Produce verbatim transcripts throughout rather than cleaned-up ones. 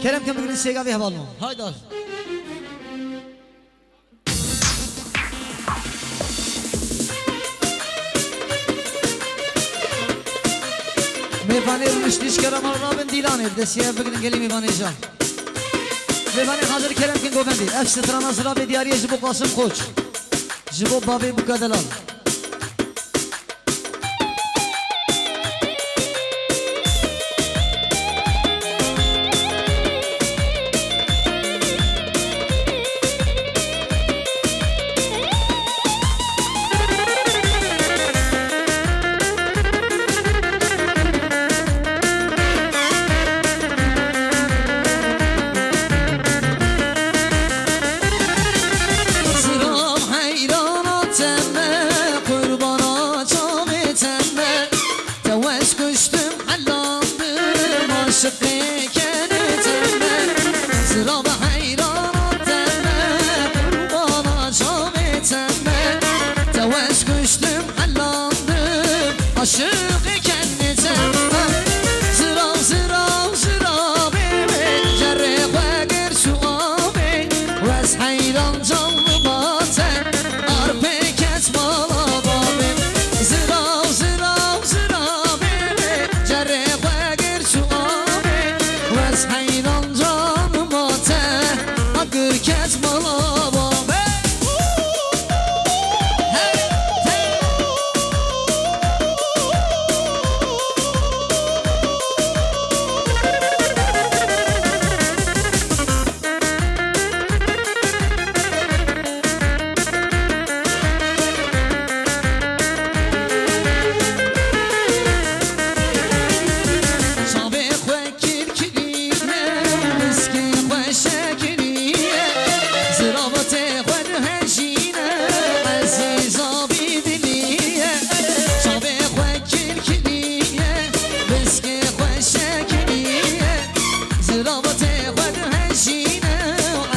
Kerem kin bigrin sêga vê hevalno. Haydi. Mêvanê rûniştîş kerema rabin dîlanê, bi destî ev bigrin gelî mêvanê jan. Mêvanê hazir kerem kin govendî. Ev strana zirabê diyariyê ji bo Qasim Koç. Ji bo bavê Bûka Delal. Zirav heyrana te me, qurbana çavê te me. Te wes kuştim, helandim, aşiqê kenê te me. Zirav heyrana te me, qurbana çavê te me. Te wes kuştim, helandim, aşiqê kenê te me. Zirav, zirav, ziravê me, cerê xwe girs û avê. Wes heyran canlima te, arpê kes mala bavê. Zirav, zirav, ziravê me, cerê xwe girs û avê. Wes heyran canlima te, agir kes mala bavê. Hey, hey. Çavê xwe kirkirîne, miskê xwe şekirîne, ziravotê xwe dihejîne, ezîza vî dilî ye. Çavê xwe kirkirîne, miskê xwe şekirîne, ziravotê xwe dihejîne,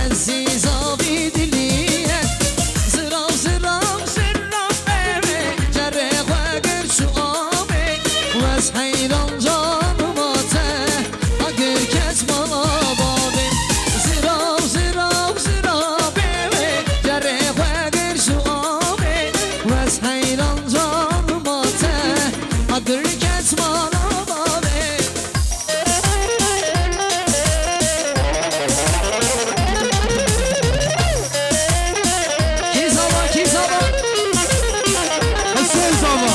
ezîza vî dilî ye. Zirav, zirav, zirav, bê, cerê xwe girs û avê, wes heyran canima te, agir kes mala bavê. Zirav, zirav, zirav, bê, cerê xwe girs û avê, wes heyran canima te, agir kes mala bavê. Kî zava, kî zava? Husên zava.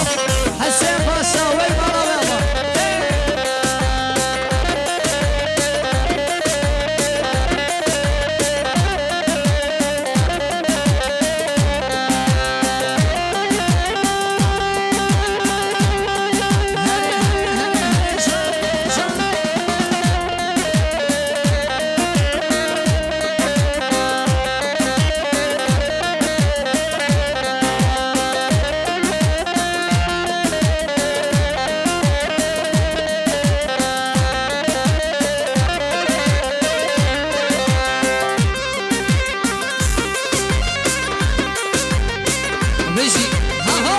Husên Paşa, wey mala we ava. Bijî. Ha, ha.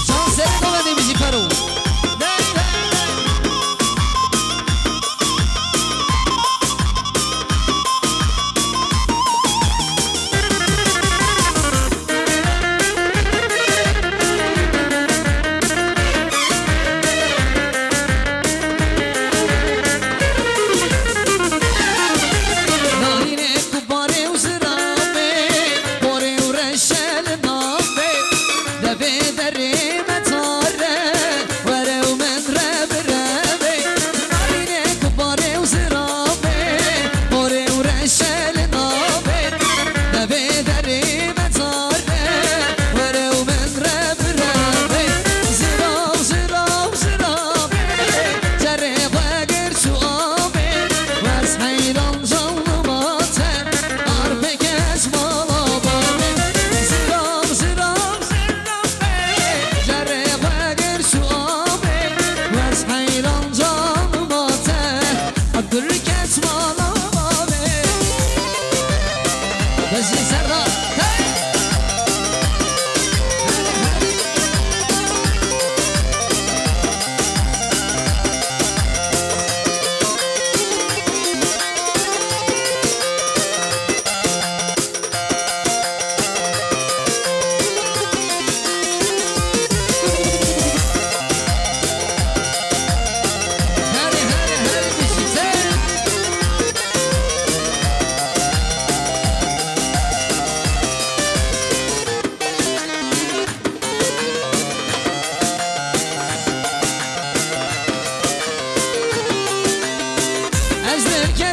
Can serê dawetê bijî Fero. Narînê ku barê û ziravê, borê û reşe li navê, devê derê me tare, were û min re bi re bê. Narînê ku barê û ziravê, borê û reşe li navê, devê derê me tare, were û min re bi re bê. Zirav, zirav, ziravê, cerê xwe girs û avê, wes heyran canlima te, arpê kes mala bavê. Zirav, zirav, ziravê, cerê xwe girs û avê, wes heyran canlima te, agir kes mala bavê. Bizî serra. Hey! Hey, hey.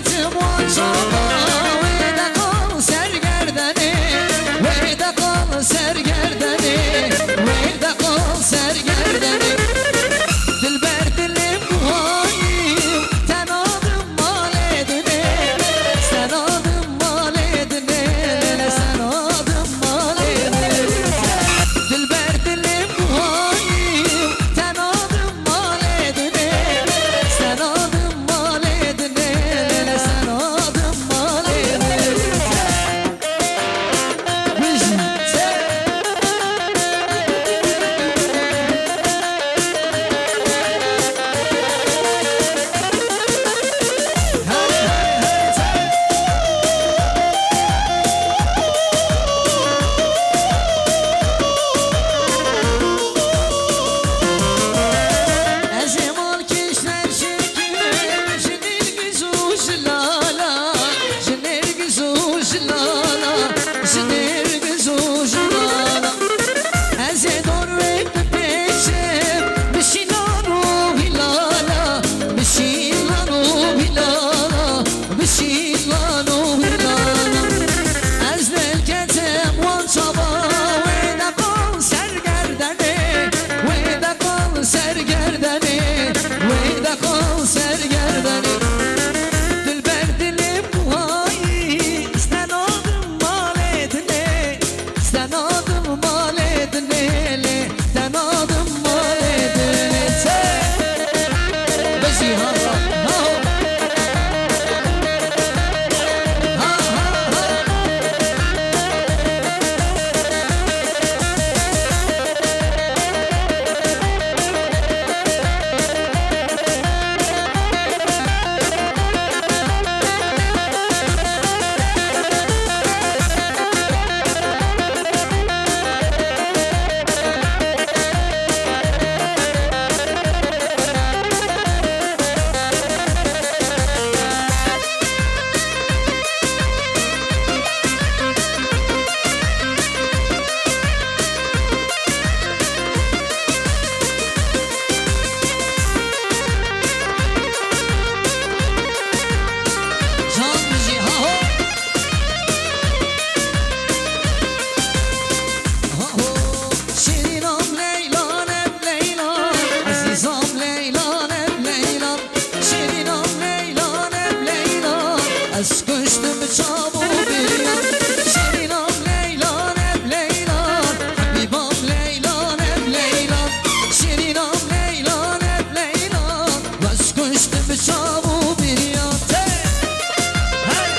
Çima çawa wê de qal ser gerdenê, wê de qal ser gerdenê, wê de qal ser gerdenê. Dilber dilê muhayî, tena dim malê dinê, tena dim malê dinê, tena dim malê dinê. Dilber dilê muhayî, tena dim malê dinê, tena dim malê dinê, tena dim malê dinê. Bijî. Ez ê malkişt her şekil, ji nêrgiz û ji lala, ji nêrgiz û ji lala, ji nêrgiz û ji lala. Ez ê dor wê bipêçim, bi şîlan û hîlala, bi şîlan û hîlala, bi şîlan û hîlala. Ez dilketim wan çava, wê de qal ser gerdenê, wê de qal ser gerdenê, wê de qal ser gerdenê. Dilber dilê muhayî, stena dim malê dinê, stena dim malê dinê lê, stena dim malê dinê. Çe? Bijî ha ha, ha ho. Ha ha ha. Can bijî, ha ho. Ha ho. Şêrînam Leylan ev Leylan, ezîzam Leylan ev Leylan. Şêrînam Leylan ev Leylan, ez kuştim çav û biriyan. Şêrînam Leylan ev Leylan, Hebîbam Leylan ev Leylan. Şêrînam Leylan ev Leylan, ez kuştim çav û biriyan. Hey! Hey!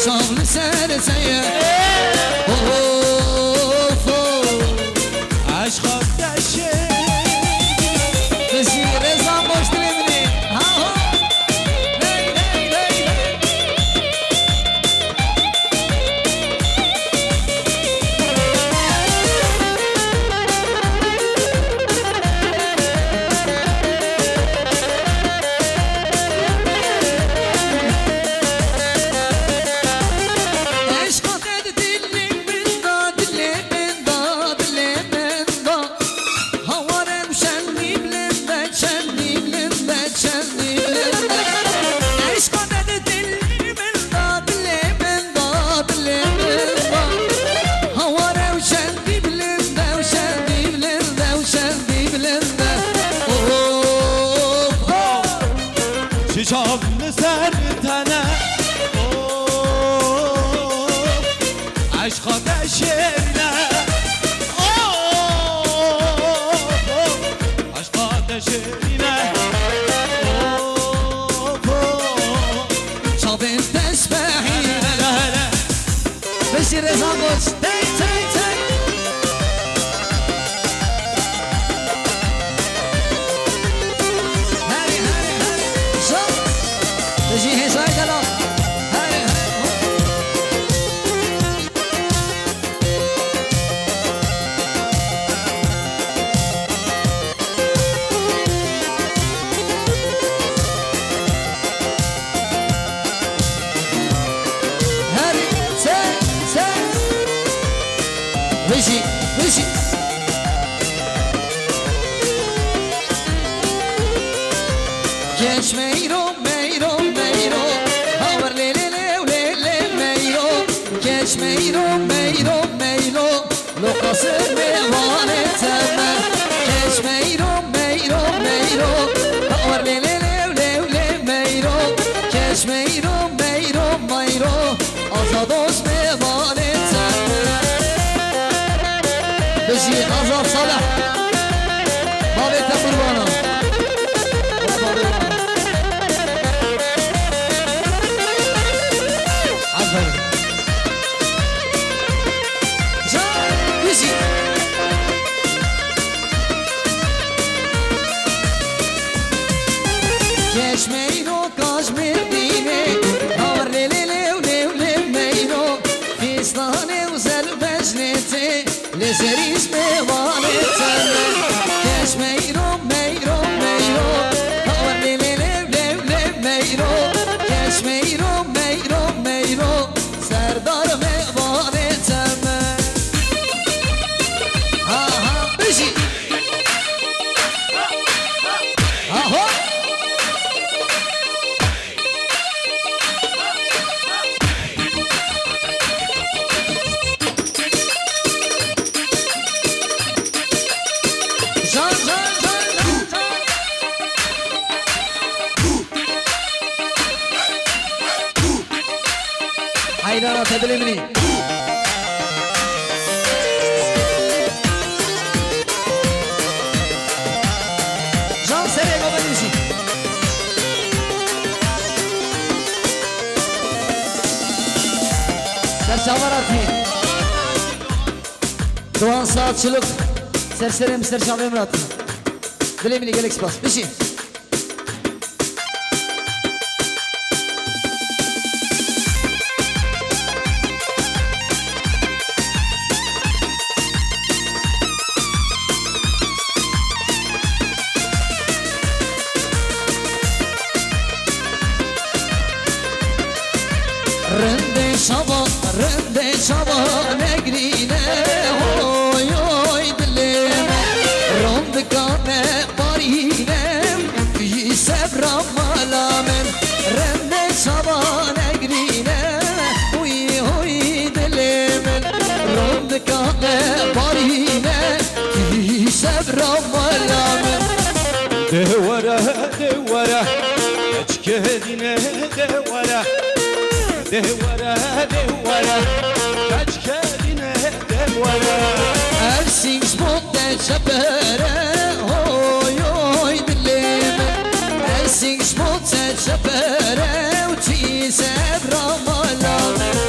Çav li ser seye. Of, of. Eşqa deşê. Bijî Rêza Moştirê min ê. Ha, ha. Hey, hey, hey, hey. Eşqa te di dilê min da, dilê min da, dilê min da. Haware û şenî bilind e, şenî bilind e, şenî bilind e. Eşqa te di dilê min da, dilê min da, dilê min da. Haware û şenî bilind e, û şenî bilind e, û şenî bilind e. Oh, oh. Çiçak li ser tene. Oh, eşqa te şêrîne. Oh, oh, eşqa te şêrîne. Oh, oh. Çavên tesbehî. Hele, hele. Bijî Rêza Koç. Tey, tey, tey. Herê, herê, herê. Şo. Bijî hêjayê delal. Herê, herê. Herî, se, se. Bijî, bijî. Keç meyro, meyro, meyro. Hawer lê, lê, lê, lê, lê, meyro. Keç meyro, meyro, meyro. Lo qasê mêvanê te me. Keç meyro, meyro, meyro. Hawer lê, lê, lê, lê, lê, meyro. Keç meyro, meyro, meyro. Azadost mêvanê te me. Bijî Azad Salih. Bavê te qurbana. Aferin. Can, bijî. Keç meyro, kaç merdînê, hawer lê, lê, lê, lê, lê, meyro, fîstanê û zer bejnê tê, lê zerîş mêvanê te me. Keç meyro, meyro, meyro, hawer lê, lê, lê, lê, lê, meyro, keç meyro, meyro, meyro. Serdar mêvanê te me. Ha, ha, bijî. Ha, ho. Can, can, can, can, can. Heyrana te dilê min î. Can serê baba nêjî. Serçava ratî. Doğan Saatçılık. Serserê min, serçavê min ratî. Dilê min î, gelek spas. Bijî. Rindê çava, rindê çava negrîne, hoy, hoy dilê me. Rondika me barîne, yî sebra mala min. Rindê çava negrîne, hoy, hoy dilê min. Rondika me barîne, yî sebra mala min. De were, de were, keçikê dînê de were. De were, de were, keçikê dînê de were. Ev sîng ji bo te çepere, hoy, hoy dilê min. Ev sîng ji bo te çepere û çî sebra mala min.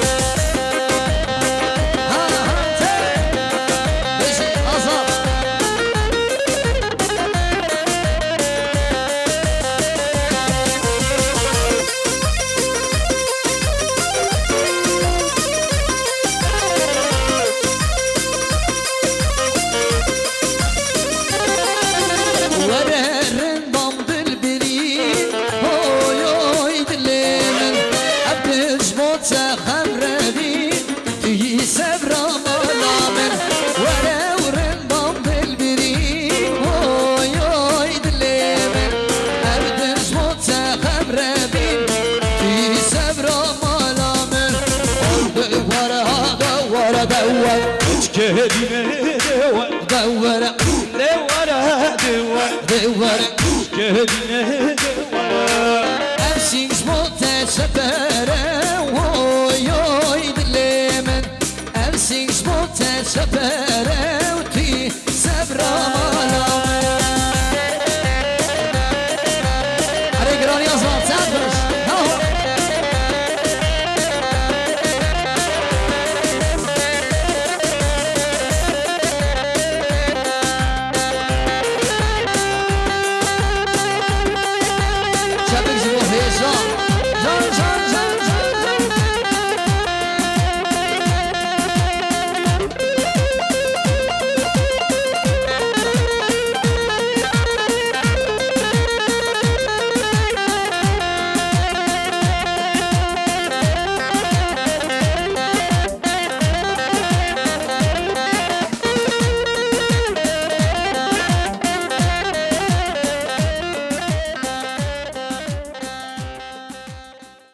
Were. Gel yine were. Ev şîn ji bo te çepe